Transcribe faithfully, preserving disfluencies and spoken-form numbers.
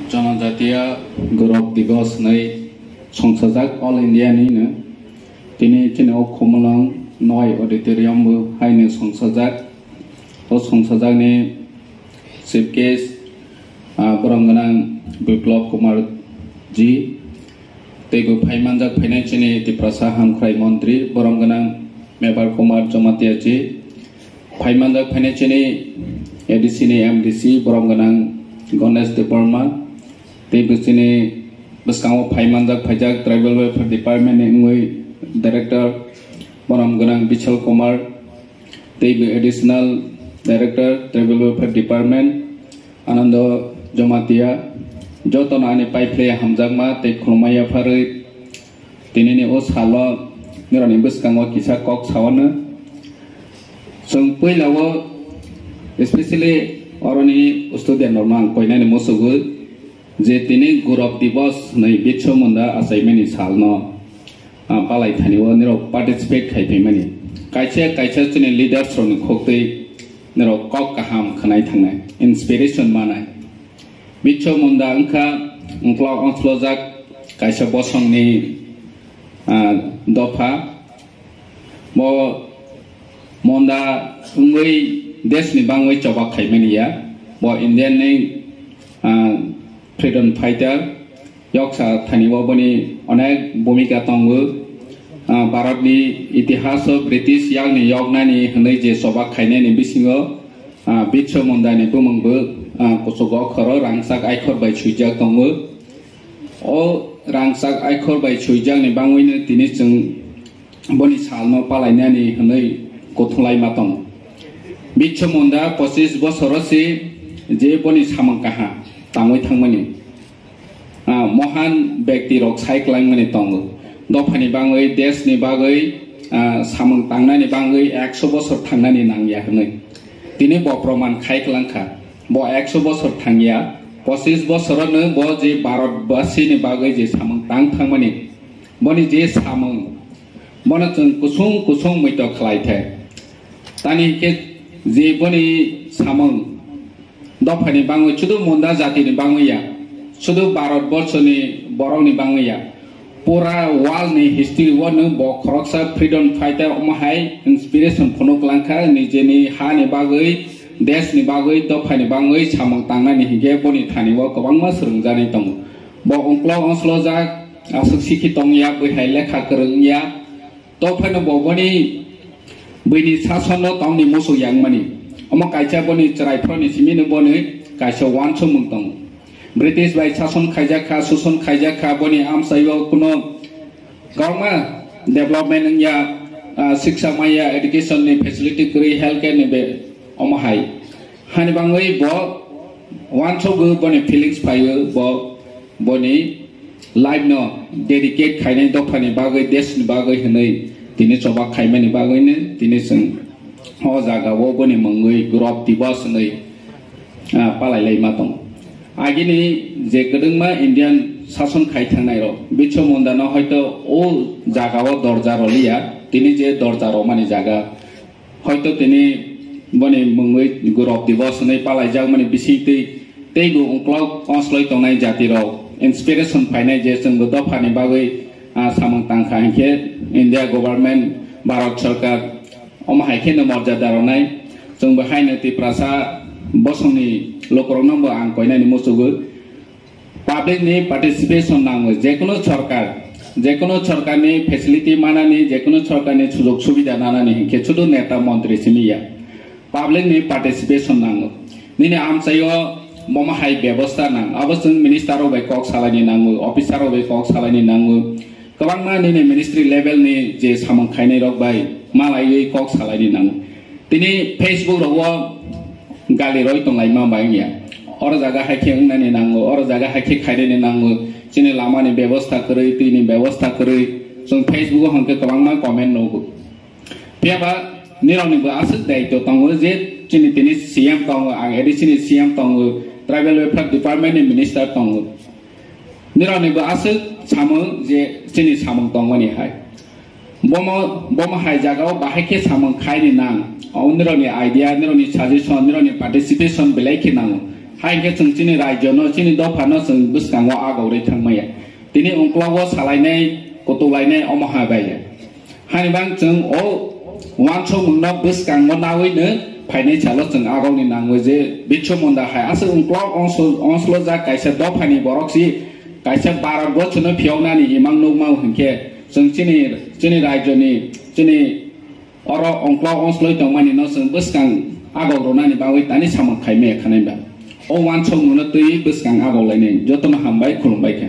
Janajatiya Gaurav Divas hinwi songchajak All India nino. Tini chini o Khumulwng noi auditorium bo haino songchajak. O songchajakni chief guest, ah, borom gwnang Biplab Kumar ji, tei bo phaimanjak phainai chini Tiprasa hamkrai montri borom gwnang Mebar Kumar Jamatia ji, phaimanjak phainai chini A D C ni M D C borom gwnang Ganesh Debbarma, tei bo chini bwskango phaimanjak phaijak Tribal Welfare Department ni wngwi Director borom gwnang Bichal Kumar, tei bo Additional Director Tribal Welfare Department Anando Jamatia, jotono ani paiphlai hamjakma tei khulumma yapharwi tinini o salo nirokni bwskango kisa kok sawano. Chwng puilao, especially oroni student rokno ang koinani muchugwi je tini Gaurav Divas hinwi Birsa Munda achaimani salno, ah, palai thani o nirok participate khai phaimani. Kaisa kaisa chini leaders rokni khoktwi nirok kok kaham khwnai thangnai, inspiration manai. Birsa Munda wngkha ungklok ongslojak kaisa bosongni, ah, dopha. Bo Munda wngwi desni bangwi choba khaimani ya. Bo Indian ni, ah, freedom fighter. Yoksa thani o boni onek bhumika tongo. Ah, Bharat ni itihas o British yakni yoknani hwnwi je choba khainani bisingo, ah, Birsa Munda ni bumung bo, ah, kuchugo khoro rangchak aikhor bai swijak tongo. O rangchak aikhor bai swijakni bangwino tini chwng boni salno palainani hwnwi kuthung laima tongo. Birsa Munda pochis bosoro se je boni samung kaha tangwi thangmani, ah, mohan bekti rok sai kwlangmani tongo. Dophani bangwi, desni bagwi, ah, samung tangnani bangwi ekso bosor thangnani nangya hwnwi tini bo proman khai kwlangkha. Bo ekso bosor thangya, pochis bosorono bo je Bharatbasini bagwi je samung tang thangmani, boni je samung, bono chwng kusung kusung muito khlai the. Tani hwnkhe je boni samung dophani bangwi, sudu Munda jatini bangwi ya, sudu Bharatborsoni borokni bangwi ya, pura world ni history o nwng bo khoroksa freedom fighter omo hai inspiration phunuk langkha, nijeni hani bagwi, desni bagwi, dophani bagwi samung tangnani hinkhe boni thani o kwbangma swrwngjaknai tongo. Bo ungklok ongslojak, aswk sikhi tongya, bwihai lekha kwrwng wngya, to phano bo boni buini sasonno tongni muchuk yangmani. Omo kaisa boni chwrai phoroni simino boni kaisa uansukmung tongo. British bai sason khaijak kha, suson khaijak kha, boni amchaio kuno kwbangma development wngya, ah, siksa maya, education ni facility kwrwi, health care ni be-, omo hai. Hani bangwi bo uansukgo, boni feelings phaio, bo boni life no dedicate khainai dophani bagwi, desh ni bagwi hwnwi tini choba khaimani bagwino tini chwng o jaga o boni mungwi Gaurav Divas hwnwi, ah, palai lai ma tongo. Agini je kwdwngma Indian sason khai thangnai rok Birsa Munda no hoito o jaga o dorja roliya, tini je dorja romani jaga, hoito tini boni mungwi Gaurav Divas hwnwi palaijakmani bisingtwi teibo ungklok ongsloi tongnai jatirok inspiration phainai je chwngbo dophani bagwi, ah, samung tangkha hinkhe India government, Bharat Sarkar omo hai kheno morjada rwnai. Chwngbo haino Tiprasa bosongni lukurokno bo ang koinani muchugwi. Public ni participation nango, jekunu sorkar, jekunu sorkarni facility manani, jekunu sorkarni sujog subida nanani hinkhe sudu neta montri simi ya. Public ni participation nango. Nini amchaio bomo hai bebosta nang. Abo chwng minister rok bai kok salaini nango, officer rok bai kok salaini nango. Kwbangma nini ministry level ni je samung khainai rok bai malaiwi kok salaini nango. Tini Facebook rogo gali roi tonglaima bai wngya. Oro jaga hai khe wngnani nango, oro jaga hai khe khainani nango. Chini lamani bebosta kwrwi, twini bebosta kwrwi. Chwng Facebook o hwnkhe kwbangma comment nugo. Phiyaba nirokni bo aswk daitw tongo je chini tini C M tongo, ang A D C ni C M tongo, Tribal Welfare Department ni minister tongo. Nirokni bo aswk samung je chini samung tongmani hai. Bomo, bomo hai jagao bahai khe samung khaini nang. O nirokni idea, nirokni suggestion, nirokni participation belai khe nango. Hai khe chwng chini rajyo no, chini dopha no chwng bwskango agorwi thangmaya. Tini ungklogo salainai, kutulainai omo ha bai ya. Hani bang chwng o wansokmung no bwskango nawi no phainai salo chwng agorni nangwi je Birsa Munda hai aswk ungklok onslo-, onslojak kaisa dophani borok si kaisa Bharat borsho no phiyoknani imang nukmao hinkhe chwng chini, chini rajyo ni, chini oro ungklok onsloi tongmani no chwng bwskang agok rwnani bagwi tani samung khaimaya khanai ba. O wansokmung no twi bwskang agok lainai. Jotono hambai, khulumbai kha.